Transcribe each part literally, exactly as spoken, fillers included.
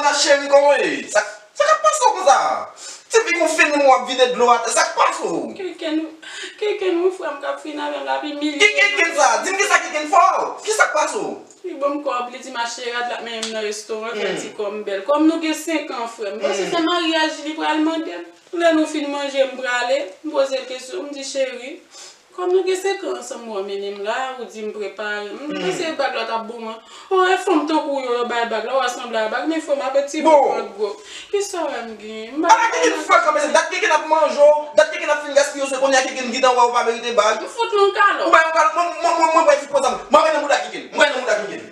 La cheri, kòman w ye? Sa, sa k ap pase w konsa? Ti fi konfine w ap vide dlo atè, sa k pase w? Kenken, kenken wi frè m k ap fin avè m l ap imilye m. Ki kenken sa? Di m kisa kenken fè w? Kisa k pase w? Li ban m kòb, li di m achte rad, l ap mennen m nan restoran, fè ti kò m bèl. Kòm nou gen senk an frè m, paske se maryaj li pral mande m. Lè nou fin manje, m prale, m poze l kesyon, m di cheri, kòm nou gen senk an ansanm, ou anmennen m la, ou di m prepare m. M panse bag la t ap bon an. O, e fanm tankou w yo, yo bay bag la, w a sanble a bag, men fanm apeti bon, vant gwo. Kisa w wè m genyen? M bay bag la. Ala kenken fè kanpe, dat kenken ap manje w, dat kenken ap fin gaspiye w, se kounye a kenken gentan wè w pa merite bag. M fout nou yon kalòt. Ou bay yon kalòt, mwen, mwen, mwen, mwen bay ti pran zam. Mwen rele mouda kenken, mwen rele mouda kenken.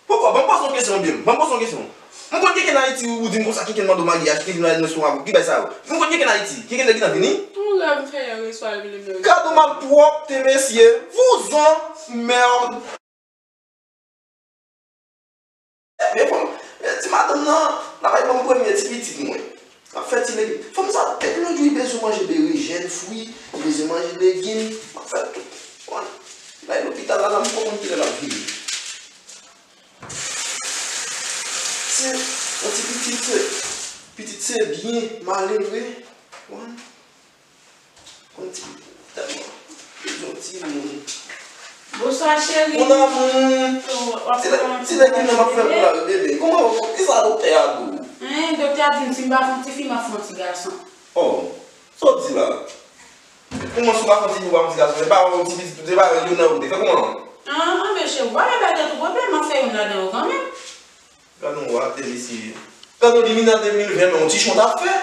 Poko, ban m poze yon kesyon byen. Ban m poze yon kesyon. M konn kenken Ayiti, ou di m konsa, kenken mande w maryaj, kenken al nan restoran avè w. Ki bay sa yo? M konn kenken Ayiti, kenken nèg ki nan vini. Yon rèv m fè yè reswa l vle m yo. Gad yon malpwòpte, mesye. Vouzan, mèd. Ebyen, fanm, e, ti madanm nan, l ap al ban m premye ti pitit mwen. L ap fè ti legim. Fanm sa, depi lòt jou, li bezwen manje berejèn, fwi, li bezwen manje legim. M ap fè tout. Bon, l al lopital la, la, m poko konn kilè l ap vini. Se yon ti pitit, se, pitit se byen malere. Bon. Yon ti, tèlman, yon ti moun. Bonswa, cheri. Mon amour. Ti nèg, ti nèg ki nan m ap fè pou la, bebe. Kòman, kisa doktè a di w? Hein, doktè a di m si m pa fè yon tifi, m ap fè yon ti gason. Oh, sa w di la? Kòman si w pa fè yon tifi, w pa fè yon ti gason? Se pa yon ti pitit, se pa yon nan ou te fè kòman? Ah, men cheri, w pa mete tèt ou pwoblèm, m ap fè youn ladan yo kanmenm. Gad yon wate, mesye. Gad yon limina de mil ven, men yon ti chon t ap fè.